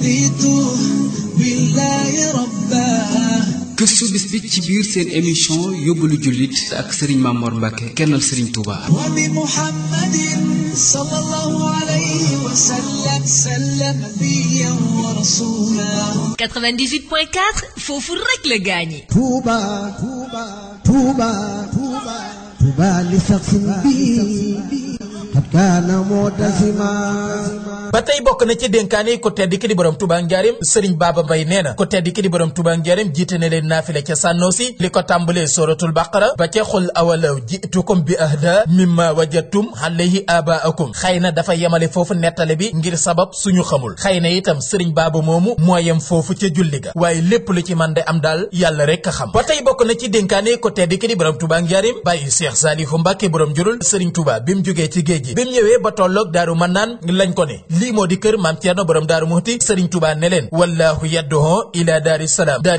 رضيت بالله ربا. gëstu bis bi ci biir seen émission yóbbalu jullit ak Serigne Mamor Mbacke kennal Serigne Touba. wa bi Muhammadin sallallahu alayhi wa sallam sallam nabiyyan wa rasula. 98.4 foofu rek la gaañi. Touba Touba Touba Touba Touba li saxsin bi qad kaana mu'tasima. ba tey bokk na ci dénkaane ko tedd ki di borom Touba Njaareem Serigne Baba Mbaye nee na ko tedd ki di borom Touba Njaareem jiite na leen naafile ca Sànnoosi li ko tàmbalee suratul baqara ba ca xul awalaw ji'tukum bi ahda mimma wajadtum alayhi abaakum. xëy na dafa yemale foofu nettale bi ngir sabab suñu xamul. xëy na itam Serigne Baba moomu moo yem foofu ca julli ga waaye lépp lu ci man de am daal yàlla rek a xam. ba tey bokk na ci dénkaane ko tedd ki di borom Touba Njaareem bàyyi Cheikh Saliou Mbacke borom jurul Serigne Touba bi mu jógee ci géej gi bi mu ñëwee ba tolloog Daaru Mannaan lañ ko ne lii moo di kër maam Thierno borom Daaru Muxti Serigne Touba ne leen wallahu yadduhu ila daari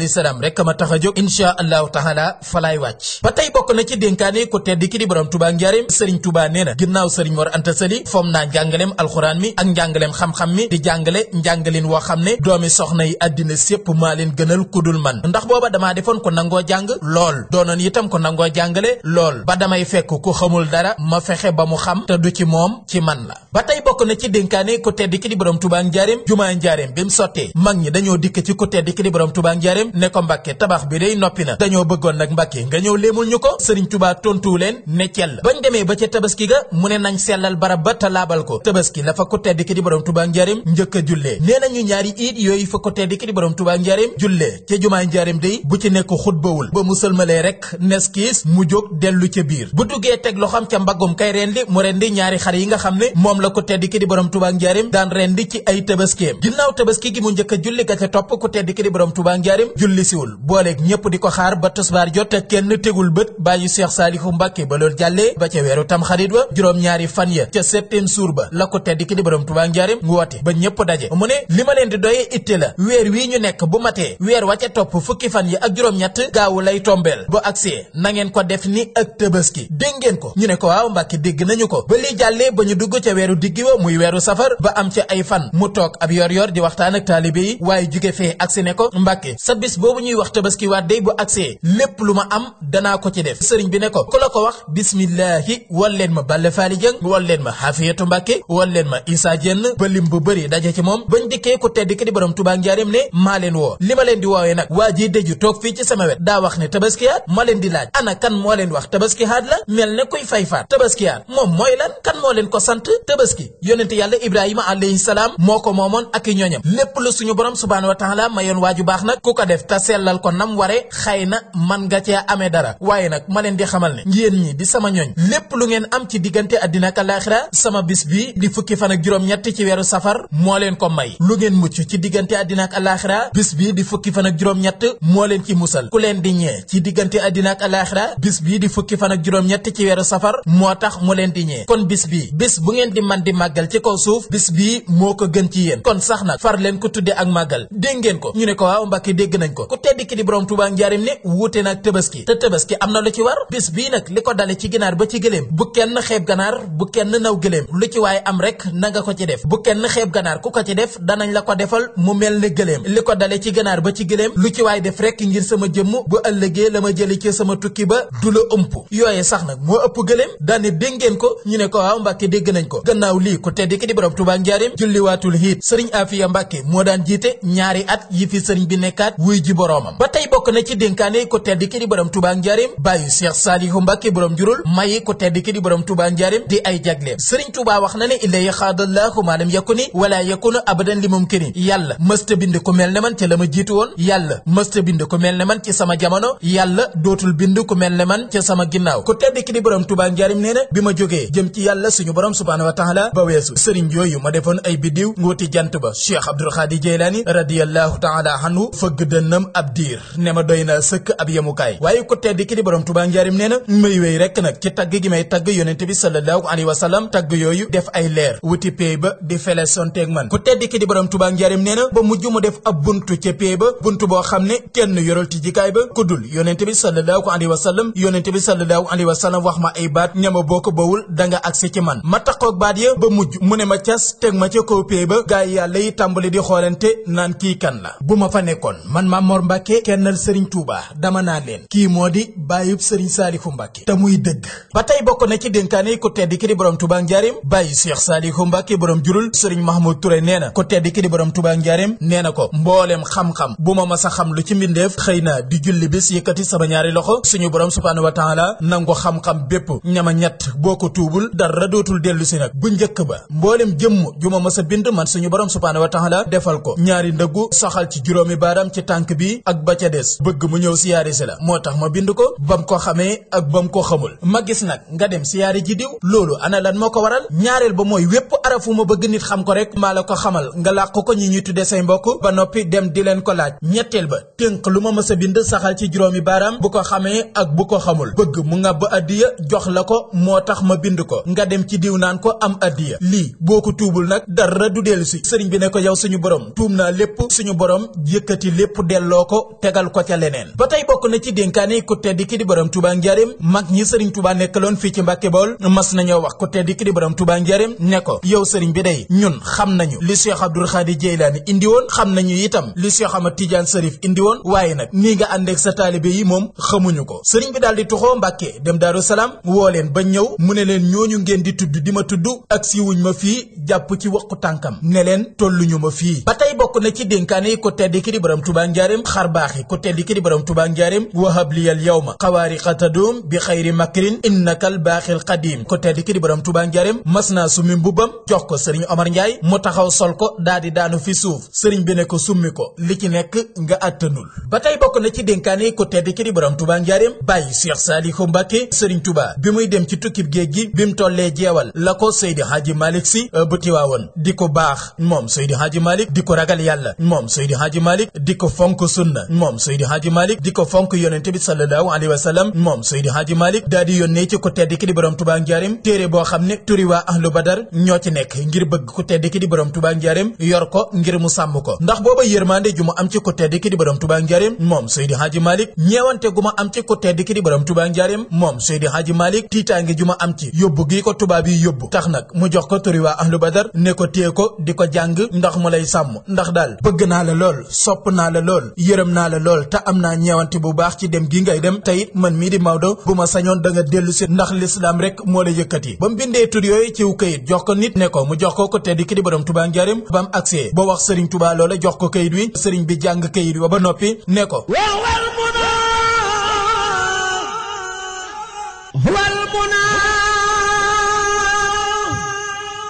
salaam rek ma tax a jóg insha allahu taala falaay wàcc. ba tey bokk na ci dénkaane ko tedd ki di borom Touba Njaareem Serigne Touba nee na ginnaaw Serigne Mor Anta Sali foom naa njàngaleem alxuraan mi ak njàngaleem xam-xam mi di jàngale njàngalin woo xam ne doomi soxna yi àddina sépp maa leen gënal kudul man ndax booba damaa defoon ko nangoo jàng lool doonoon itam ko nangoo jàngale lool ba damay fekk ku xamul dara ma fexe ba mu xam te du ci moom ci man la. ba tey bokk na ci dénkaane ko tedd ki di borom Touba Njaareem jumaa Njaareem bi mu sottee mag ñi dañoo dikk ci ku tedd ki di borom Touba Njaareem ne ko Mbàkke tabax bi day noppi na dañoo bëggoon nag Mbàkke nga ñëw léemul ñu ko Serigne Touba tontu leen ne cell bañ demee ba ca tabaski ga mu ne nañ sellal barab ba te laabal ko tabaski la fa ku tedd ki di borom Touba Njaareem njëkk a jullee nee nañu ñaari iid yooyu fa ku tedd ki di borom Touba Njaareem jullee ca jumaa Njaareem day bu ci nekk xutbawul ba mu sëlmalee rek neskiis mu jóg dellu ca biir bu duggee teg loxam ca mbaggum kay rendi mu rendi ñaari xar yi nga xam ne moom la ku tedd ki di borom Touba Njaareem daan rendi ci ay tabaskeem ginnaaw tabaski gi mu njëkk a julli ga ca topp ku tedd ki di borom Touba Njaareem julli siwul booleeg ñëpp di ko xaar ba tisbaar jot te kenn tegul bët bàyyi Cheikh Saliou Mbacke ba loolu jàllee ba ca weeru tam xarit wa juróom-ñaari fan ya ca septième jour ba la ko tedd ki di borom Touba Njaareem woote ba ñëpp daje mu ne li ma leen di doye itte la weer wii ñu nekk bu matee weer wa ca topp fukki fan yi ak juróom-ñett gaawu lay tombeel bu agsee na ngeen ko def ni ak tabaski dégg ngeen ko ñu ne ko waaw Mbacke dégg nañu ko ba li jàllee ba ñu dugg ca weeru diggi wa muy weeru safar ba am ca ay fan mu toog ab yor di waxtaan ak taalibe yi waaye jóge fee agsi ne ko Mbàkke sa bis boobu ñuy wax tabaski waat day bu agsee lépp lu ma am danaa ko ci def sëriñ bi ne ko ku la ko wax bismillahi wal leen ma Balla Faali Jëng wal leen ma Xafiyatu Mbàkke wal leen ma Isaa Jenn ba lim bu bëri daje ci moom bañ dikkee ku tedd ki di borom Touba Njaareem ne maa leen woo li ma leen di woowee nag waa ji déju toog fii ci sama wet daa wax ne tabaskiyaat ma leen di laaj ana kan moo leen wax tabaskiyaat la mel ne kuy fay faat tabaskiyaat moom mooy lan kan moo leen ko sant tabaski yonente yàlla Ibrahima alayhi salaam moo ko moomoon ak i ñoñam lépp lu suñu borom subhaanahu wa taala mayoon waaju baax nag ku ko def te sellal ko nam ware xëy na man nga cee amee dara waaye nag ma leen di xamal ne ngeen ñi di sama ñoñ lépp lu ngeen am ci diggante àddina ak alaaxira sama bis bi di fukki fan ak juróom-ñett ci weeru safar moo leen ko may lu ngeen mucc ci diggante àddina ak alaaxira bis bi di fukki fan ak juróom-ñett moo leen ci musal ku leen di ñee ci diggante àddina ak alaaxira bis bi di fukki fan ak juróom-ñett ci weeru safar moo tax mu leen di ñee kon bis bi bis bu ngeen di man di màggal ci kaw suuf bis bi moo ko gën ci yéen kon sax nag far leen ko tudde ak màggal dégg ngeen ko ñu ne ko waaw Mbàkke dégg nañ ko ku tedd ki di borom Touba Njaareem ne wuute nag tabaski te tabaski am na lu ci war bis bii nag li ko dale ci ginaar ba ci gëléem bu kenn xeeb ganaar bu kenn naw gëléem lu ci waaye am rek na nga ko ci def bu kenn xeeb ganaar ku ko ci def danañ la ko defal mu mel ne gëléem li ko dale ci ganaar ba ci gëléem lu ci waaye def rek ngir sama jëmm bu ëllëgee la ma jëli ci sama tukki ba du la ëmp yooye sax nag moo ëpp gëléem daane dégg ngeen ko ñu ne ko waaw Mbàkke dégg nañ ko gannaaw lii ku tedd ki di borom Touba Njaareem julliwaatul hiit sëriñ Afiya Mbàkke moo daan jiite ñaari at yi fi sëriñ bi nekkaat wuy ji boroomam ba tey bokk na ci dénkaane ku tedd ki di borom Touba Njaareem bàyyi Cheikh Saliou Mbacke borom jurul mayi ku tedd ki di borom Touba Njaareem di ay jagleem sëriñ Touba wax na ne illa yaxaadallahu maa lam yakuni wala yakunu abadan li mumkini yàlla mësta bind ku mel ne man ca la ma jiitu woon yàlla mësta bind ku mel ne man ci sama jamono yàlla dootul bind ku mel ne man ca sama ginnaaw ku tedd ki di borom Touba Njaareem nee na bi ma jógee jëm ci yàlla suñu borom subhaanahu wa taala ba weesu sëriñ yooyu ma defoon ay biddiw ngooti jant ba Cheikh Abdul Xaadir Jeylaani radiyallahu taala anhu fëgg dënnam ab diir ne ma doy na sëkk ab yemukaay waaye ku tedd ki di borom Touba Njaareem nee na may wéy rekk nag ci tagg gi may tagg yonente bi sallallahu alayhi wa sallam tagg yooyu def ay leer wuti pay ba di fele sonteeg man ku tedd ki di borom Touba Njaareem nee na ba mujj mu def ab buntu ca pay ba buntu boo xam ne kenn yoral ci jikaay ba ku dul yonente bi sallallahu alayhi wa sallam yonente bi sallallahu alayhi wa sallam wax ma ay baat ñama boo ko bawul danga agsi ci man ma taqoog baat ya ba mujj mu ne ma cas place teg ma ca kaw pee ba gaay yàlla yi tàmbali di xoolante naan kii kan la. bu ma fa nekkoon man Maam Mor Mbàkke kennal Serigne Touba dama naa leen kii moo di bàyyub Serigne Saalihu Mbàkke te muy dëgg. ba tey bokk na ci dénkaane yi ku tedd ki di borom Touba njaareem bàyyi Cheikh Saalihu Mbàkke borom jurul Serigne Mahmoud Touré nee na ku tedd ki di borom Touba njaareem nee na ko mbooleem xam-xam bu ma mas a xam lu ci mbindeef xëy na di julli bis yëkkati sama ñaari loxo suñu borom subhaanahu wa taala nangu xam-xam bépp ñama ñett boo ko tuubul dara dootul dellu si nag. bu njëkk ba mbooleem jëmm ju ma mas a bind man suñu borom subhaanahu wa taala defal ko ñaari ndëggu saxal ci juróomi baaraam ci tànk bi ak ba ca des bëgg mu ñëw siyaari si la moo tax ma bind ko bam ko xamee ak bam ko xamul. ma gis nag nga dem siyaari ji diw loolu ana lan moo ko waral. ñaareel ba mooy wépp arafu ma bëgg nit xam ko rek maa la ko xamal nga làq ko ñi ñuy tudde say mbokk ba noppi dem di leen ko laaj. ñetteel ba tënk lu ma mës a bind saxal ci juróomi baaraam bu ko xamee ak bu ko xamul bëgg mu ngàbb addiya jox la ko moo tax ma bind ko nga dem ci diw naan ko am addiya lii boo ko tuubul nag dara du dellu si. sëriñ bi ne ko yow suñu borom tuum naa lépp suñu borom yëkkati lépp delloo ko tegal ko ca leneen. ba tey bokk na ci dénkaane ku tedd ki di borom Touba njaareem mag ñi sëriñ Touba nekkaloon fii ci Mbàkke Bawol mas nañoo wax ku tedd ki di borom Touba njaareem ne ko yow sëriñ bi day ñun xam nañu li Cheikh Abdoul Khadir Jeylaani indi woon xam nañu itam li Cheikh Ahmad Tidiane Sarif indi woon waaye nag nii nga àndeek sa taalibe yi moom xamuñu ko. sëriñ bi daal di tuxoo Mbàkke dem Daaru Salaam woo leen ba ñëw mu ne leen ñooñu ngeen di tudd di ma tudd ak siiwuñ ma fii jàpp ci waqu tànkam ne leen tolluñu ma fii. ba tey bokk na ci dénkaane yi ku tedd ki di borom Touba njaareem xar baaxi ku tedd ki di borom Touba njaareem wahab liyal yawma xawaariqa tadum bi xayri makrin innakal baaxil qadim ku tedd ki di borom Touba njaareem mas naa summi mbubbam jox ko sëriñ Omar Ndiaye mu taxaw sol ko daal di daanu fi suuf sëriñ bi ne ko summi ko li ci nekk nga àttanul. ba tey bokk na ci dénkaane yi ku tedd ki di borom Touba njaareem bàyyi Cheikh Saalihu Mbàkke sëriñ Touba bi muy dem ci tukkib géej gi bi mu tollee jeewal la ko Seydi Hadji Malick Sy bu Tiwaawoon di ko baax moom Seydi Hadji Malick di ko ragal yàlla moom Seydi Hadji Malick di ko fonk sunna moom Seydi Hadji Malick di ko fonk yonente bi sallallahu alayhi wa sallam moom Seydi Hadji Malick daal di yónnee ci ku tedd ki di borom Touba njaareem téere boo xam ne turi waa ahlu badar ñoo ci nekk ngir bëgg ku tedd ki di borom Touba njaareem yor ko ngir mu sàmm ko ndax booba yërmande ju mu am ci ku tedd ki di borom Touba njaareem moom Seydi Hadji Malick ñeewante gu ma am ci ku tedd ki di borom Touba njaareem moom Seydi Hadji Malick tiitaange ju ma am ci yóbbu gi ko tubaab yi yóbbu tax nag mu jox ko turi waa ahlu badar ne ko téye ko di ko jàng ndax mu lay sàmm ndax daal bëgg naa la lool sopp naa la lool yërëm naa la lool te am naa ñeewante bu baax ci dem gi ngay dem te it man mii di Maodo bu ma sañoon da nga dellu si ndax lislaam rek moo la yëkkati. ba mu bindee tur yooyu ciw këyit jox ko nit ne ko mu jox ko ko tedd ki di borom Touba njaareem ba mu agsee ba wax sëriñ Touba loola jox ko këyit wi sëriñ bi jàng këyit wi ba noppi ne ko